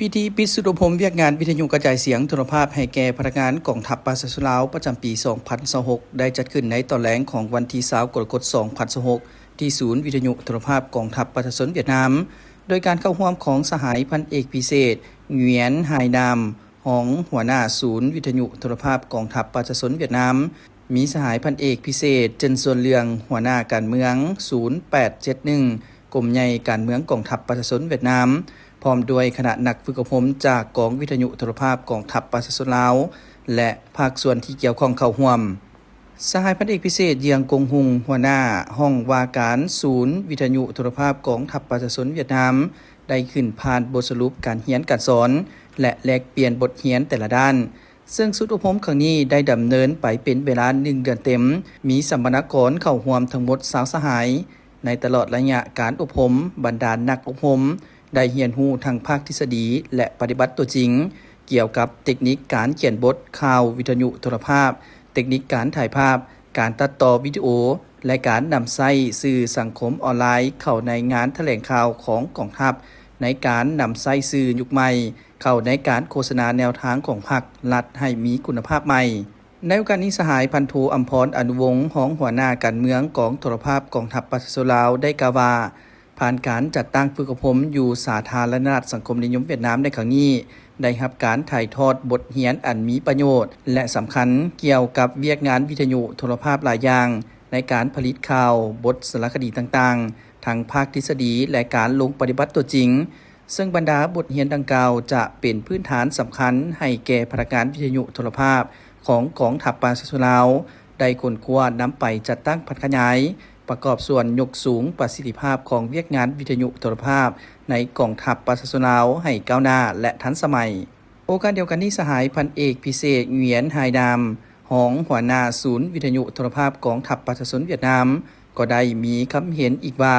ພິທີປິດຊຸດອົບຮົມວຽກງານວິທະຍຸກະຈາຍສຽງໂທລະພາບໃຫ້ແກ່ພະນັກງານກອງທັບປະຊາຊົນລາວ ປະຈຳປີສອງພັນຊາວຫົກ ໄດ້ຈັດຂຶ້ນໃນຕອນແລງຂອງວັນທີຊາວ ກໍລະກົດ ສອງພັນຊາວຫົກ ທີ່ສູນວິທະຍຸໂທລະພາບກອງທັບປະຊາຊົນຫວຽດນາມ ໂດຍການເຂົ້າຮ່ວມຂອງສະຫາຍພັນເອກພິເສດ ຫງວຽນ ຫາຍນາມ ຮອງຫົວໜ້າສູນວິທະຍຸໂທລະພາບກອງທັບປະຊາຊົນຫວຽດນາມ, ມີສະຫາຍພັນເອກພິເສດ ເຈິນ ຊວນເລື່ອງ ຫົວໜ້າການເມືອງສູນແປດເຈັດໜຶ່ງ ກົມໃຫຍ່ການເມືອງກອງທັບປະຊາຊົນຫວຽດນາມ, ພ້ອມດ້ວຍຄະນະນັກຝຶກອົບຮົມຈາກກອງວິທະຍຸໂທລະພາບກອງທັບປະຊາຊົນລາວ ແລະ ພາກສ່ວນທີ່ກ່ຽວຂ້ອງເຂົ້າຮ່ວມ. ສະຫາຍພັນເອກພິເສດ ຢຽງ ກົງຮຸງ ຫົວໜ້າຫ້ອງວ່າການສູນວິທະຍຸໂທລະພາບກອງທັບປະຊາຊົນຫວຽດນາມ ໄດ້ຂຶ້ນຜ່ານບົດສະຫຼຸບການຮຽນການສອນ ແລະ ແລກປ່ຽນບົດຮຽນແຕ່ລະດ້ານ, ເຊິ່ງຊຸດອົບຮົມຄັ້ງນີ້ໄດ້ດຳເນີນໄປເປັນເວລາໜຶ່ງເດືອນເຕັມ, ມີສຳມະນາກອນເຂົ້າຮ່ວມທັງໝົດຊາວສະຫາຍ. ໃນຕະຫຼອດໄລຍະການອົບຮົມ, ບັນດານັກອົບຮົມໄດ້ຮຽນຮູ້ທັງພາກທິດສະດີ ແລະ ປະຕິບັດຕົວຈິງ ກ່ຽວກັບເຕັກນິກການຂຽນບົດຂ່າວວິທະຍຸໂທລະພາບ, ເຕັກນິກການຖ່າຍພາບ, ການຕັດຕໍ່ວິດີໂອ ແລະ ການນຳໃຊ້ສື່ສັງຄົມອອນລາຍເຂົ້າໃນງານຖະແຫຼງຂ່າວຂອງກອງທັບ, ໃນການນຳໃຊ້ສື່ຍຸກໃໝ່ເຂົ້າໃນການໂຄສະນາແນວທາງຂອງພັກລັດໃຫ້ມີຄຸນນະພາບໃໝ່. ໃນໂອກາດນີ້, ສະຫາຍພັນໂທ ອຳພອນ ອະນຸວົງ ຮອງຫົວໜ້າການເມືອງກອງໂທລະພາບກອງທັບປະຊາຊົນລາວ ໄດ້ກ່າວວ່າ ຜ່ານການຈັດຕັ້ງຝຶກອົບຮົມຢູ່ສາທາລະນະລັດສັງຄົມນິຍົມຫວຽດນາມໃນຄັ້ງນີ້ ໄດ້ຮັບການຖ່າຍທອດບົດຮຽນອັນມີປະໂຫຍດ ແລະ ສຳຄັນ ກ່ຽວກັບວຽກງານວິທະຍຸໂທລະພາບຫຼາຍຢ່າງ ໃນການຜະລິດຂ່າວ, ບົດສາລະຄະດີຕ່າງໆ ທັງພາກທິດສະດີ ແລະ ການລົງປະຕິບັດຕົວຈິງ, ເຊິ່ງບັນດາບົດຮຽນດັ່ງກ່າວຈະເປັນພື້ນຖານສຳຄັນໃຫ້ແກ່ພະນັກງານວິທະຍຸໂທລະພາບຂອງກອງທັບປະຊາຊົນລາວ ໄດ້ຄົ້ນຄວ້ານຳໄປຈັດຕັ້ງຜັນຂະຫຍາຍ ປະກອບສ່ວນຍົກສູງປະສິດທິພາບຂອງວຽກງານວິທະຍຸໂທລະພາບໃນກອງທັບປະຊາຊົນລາວໃຫ້ກ້າວໜ້າ ແລະ ທັນສະໄໝ. ໂອກາດດຽວກັນນີ້, ສະຫາຍພັນເອກພິເສດ ຫງວຽນ ຫາຍນາມ ຮອງຫົວໜ້າສູນວິທະຍຸໂທລະພາບກອງທັບປະຊາຊົນຫວຽດນາມ ກໍໄດ້ມີຄຳເຫັນອີກວ່າ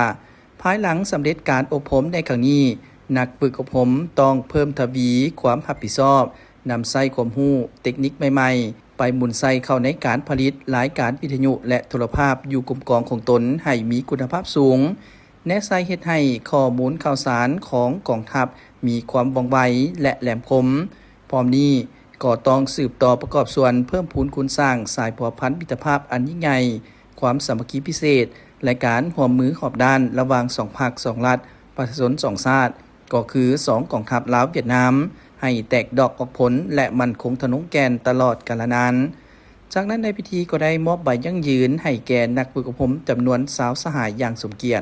ພາຍຫຼັງສຳເລັດການອົບຮົມໃນຄັ້ງນີ້, ນັກຝຶກອົບຮົມຕ້ອງເພີ່ມທະວີຄວາມຮັບຜິດຊອບ, ນຳໃຊ້ຄວາມຮູ້ເຕັກນິກໃໝ່ໆ ໄປໝູນໃສ່ເຂົ້າໃນການຜະລິດລາຍການວິທະຍຸ ແລະ ໂທລະພາບຢູ່ກົມກອງຂອງຕົນໃຫ້ມີຄຸນນະພາບສູງ, ແນໃສ່ເຮັດໃຫ້ຂໍ້ມູນຂ່າວສານຂອງກອງທັບມີຄວາມວ່ອງໄວ ແລະ ແຫຼມຄົມ. ພ້ອມນີ້ກໍຕ້ອງສືບຕໍ່ປະກອບສ່ວນເພີ່ມພູນຄູນສ້າງສາຍພົວພັນມິດຕະພາບອັນຍິ່ງໃຫຍ່, ຄວາມສາມັກຄີພິເສດ ແລະ ການຮ່ວມມືຮອບດ້ານລະຫວ່າງສອງພັກສອງລັດ, ປະຊາຊົນສອງຊາດ, ກໍຄືສອງກອງທັບລາວ-ຫວຽດນາມ ໃຫ້ແຕກດອກອອກຜົນ ແລະ ໝັ້ນຄົງທະນົງແກ່ນຕະຫຼອດການລະນານ. ຈາກນັ້ນໃນພິທີກໍໄດ້ມອບໃບຢັ້ງຢືນໃຫ້ແກ່ນັກຝຶກອົບຮົມຈຳນວນຊາວສະຫາຍຢ່າງສົມກຽດ.